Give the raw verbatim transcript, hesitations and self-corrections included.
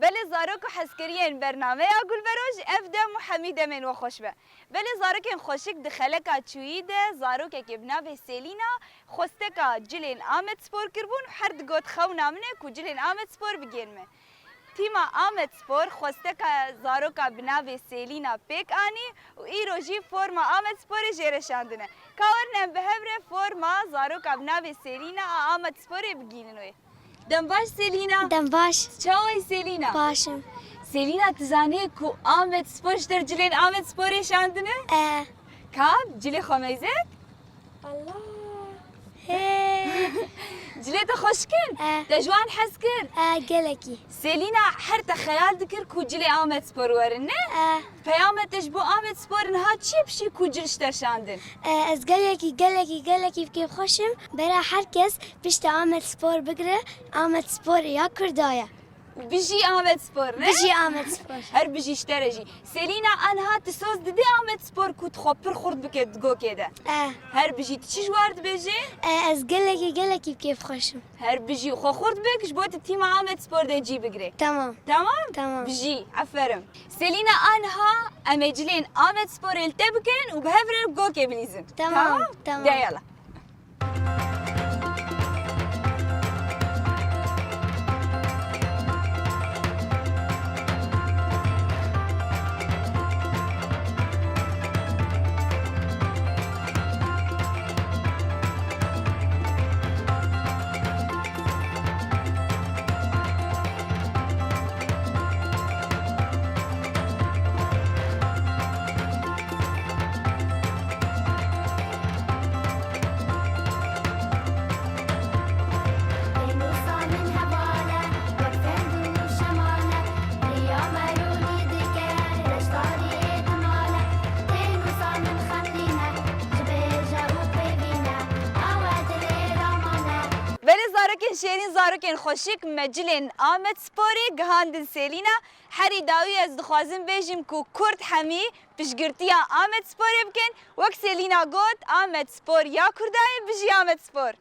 Belê zarok û hezkiriyên bernameya Gulveroj, ev dem û hemî demên we xweş be. Belê zarokên xweşik, di xeleka çûyî de zarokekê bi navê Selîna xwesteka cilên Amedspor kiribûn û her digot, "Xewna min e ku cilên Amedspor bigihên me." Tîma Amedspor xwesteka zaroka bi navê Selîna pêk anî û îro jî forma Amedsporê jê re şandine. Ka werin em bi hev re forma zaroka bi navê Selîna a Amedsporê bigihînin wê. Dem baş Selîna. Dem baş. Çawa yî Selîna? Baş im. Selîna, tu zanî ku Amedspor ji te re cilên Amedsporê şandine? E. Ka, cilê xwe meyze? Allah. Hey. Cilê te xweşik in? E. Te ji wan hez kir? E, gelekî. Selîna, her te xeyal dikir ku cilê Amedspor werin, ne? E. Peyama te ji bo Amedspor niha çi ye piştî ku cil ji te şandin? E, ez gelekî, gelekî, gelekî bi kêfxweş im. Bera her kes piştî Amedspor bigire, Amedspor ya Kurda ye. Bijî Amedspor, ne? Bijî Amedspor. Her bijî ji te re jî. Selîna, aniha tu soz didî Amedspor ku tu xwe pir xurt bike di gokê de? E. Her bijî, tu çi ji war dibêjî? E, ez gelekî, gelekî bi kêfxweş im. Her bijî, xwe xurt bik, ji bo tu tîma Amedspor de cî bigirê. Tamam. Tamam? Tamam. Bijî, aferin. Selîna, aniha em ê cilên Amedsporê li te bikin û bi hev re gokê bilîzin. Tamam, tamam. De yala. Pênûsa min heval e, wek fend û şemal e, riya merûnî dike, reştariyê di mal e. Pênûsa min xemlîn e, ji bêje û pêvîn e, awe dilê raman e. Belê zarokên şêrîn, zarokên xweşik, me cilên Amedsporê gihandin Selîna. Herî dawî ez dixwazim bêjim ku Kurd hemî piştgirtiya Amedsporê bikin. Wek Selîna got, Amedspor ya Kurda ye, bijî Amedspor.